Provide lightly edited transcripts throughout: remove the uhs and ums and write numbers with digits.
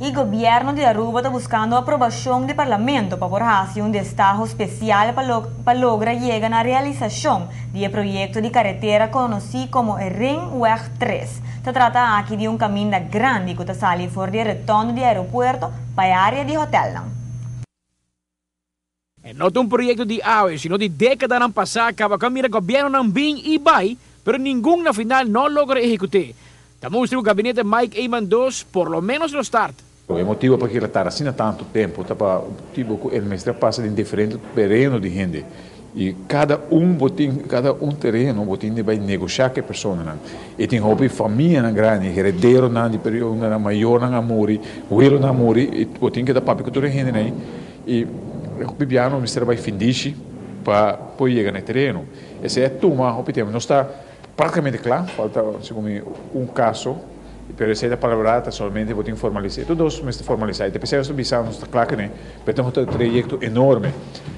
E gobierno di Aruba ta buscando aprobacion di parlamento pa por haci un destaho special pa logra yega na realisacion di e proyecto di caretera conoci como e Ringweg 3. Ta trata aki di un caminda grandi cu ta sali for di rotonde di aeropuerto pa e area di hotelnan. E no ta un proyecto di awe, sino di decadanan pasa caba cu a mira gobiernonan bin y bay, pero ningun na final no logra ehecuta. Ta mustra cu gabinete Mike Eman 2 por lo menos lo start. E motibo pa cu ta asina tanto tempo, ta pa motibo cu e mester pasa den diferente tereno di hende. Y cada un bo tin, cada un tereno bo tin di bay negocia cu e personanan. Y tin hopi famianan grandi, herederonan di periodo mayornan a muri, welonan a muri, y bo tin cu ta papia cu tur hende ey. Y bibiano mester bay findishi pa por yega na tereno. Esey ta tuma hopi tempo. Nos ta practicamente cla, falta segun mi un caso, pero esey ta palabra ta solamente bo tin formalisa. Tur dos mester formalisa. Y despues nos bisa nos ta cla cu ne, pero tin un trayecto enorme.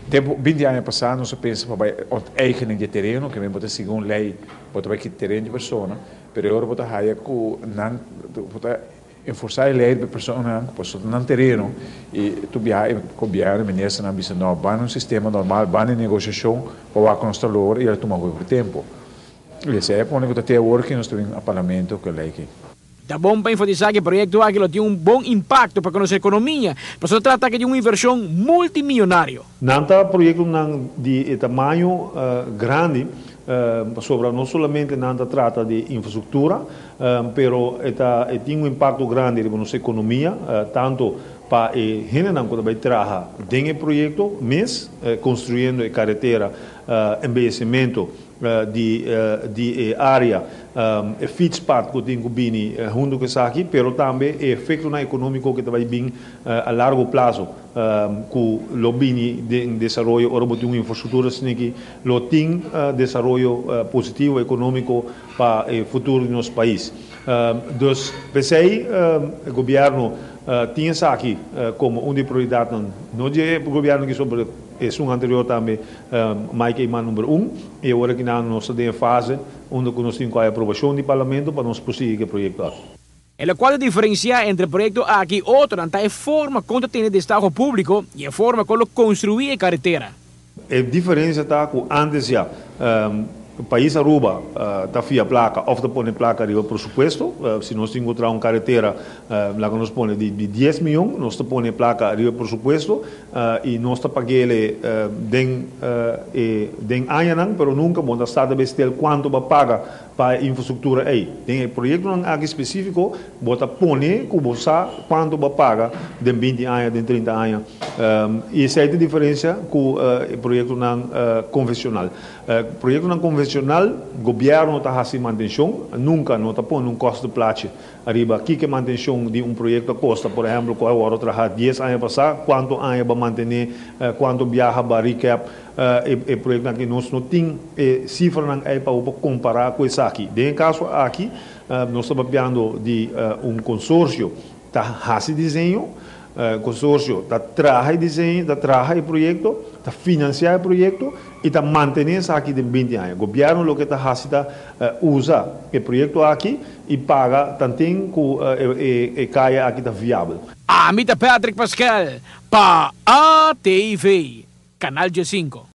Tempo 20 aña pasa nos a pensa pa bay onteigening di tereno, cu bo ta sigui un ley, bo ta bay kita tereno di persona, pero awor bo ta haya cu nan bo ta enforsa e ley di persona, pues nan tereno y tu biaha e gobierno, ministernan bisa no, ban un sistema normal, ban den negociacion, pa wak nos ta logra y el a tuma hopi tempo. Y esey a pone cu ta te awor cu nos ta bin a parlamento cu e ley aki. Ta bon pa enfatisa cu e proyecto aki lo tin un bon impacto pa nos economia, pasobra ta trata di un inversion multimillonario. Nan ta proyectonan di tamaño grandi, sobre no solamente nan ta trata di infrastructura, pero e tin un impacto grandi riba nos economia, tanto pa e hendenan cu ta traha den e proyecto, mes construyendo e caretera, embeyecimento di area, e fietspad cu tin cu bini hunto cu esaki, pero tambe e efecto economico cu tambe bin a largo plazo, cu lo bini den desaroyo, ora tin un infrastructura cu lo tin desaroyo positivo economico pa e futuro di nos pais. Dus, p'esey, gobierno tin esaki como un di prioridad, no di gobierno cu sobre esun anterior tambe, Mike Eman number 1, y awor aki nos ta den fase unda nos tin e aprobacion di parlamento pa nos prosegui cu e proyecto aki. E locual ta diferencia entre e proyecto aki y otro, ta e forma con ta tene destaho publico y e forma con lo construi e caretera. E diferencia ta cu antes ya pais Aruba ta fia placa of ta pone placa riba presupuesto. Si nos tin un caretera, laga nos pone di 10 miyon, nos ta pone placa riba presupuesto y nos ta pag'e den añanan, pero nunca bo ta sa bestel cuanto bo a paga pa e infrastructura ey. Den e proyecto aki specifico, bo ta pone cu bo sa cuanto bo a paga den 20 aña, den 30 aña. Y esey ta e diferencia cu e proyectonan convencional. Proyectonan convencional, gobierno ta haci mantencion, nunca no ta pone un kostenplaatje ariba kico mantencion di un proyecto costa, por ehempel, cu awor traha 10 aña pasa, cuanto aña pa mantene, cuanto biaha pa recap e proyecto aki nos no tin cifranan ey pa compara cu esaki. Den caso aki, nos ta papiando di un consorcio ta haci diseño, consorcio ta traha diseño, ta traha e proyecto, ta financia e proyecto y ta mantene esaki den 20 aña. Gobierno loke ta haci ta usa e proyecto aki y paga tanto cu e caya aki ta viabel. Ami ta Patrick Pascal pa ATV, Canal G5.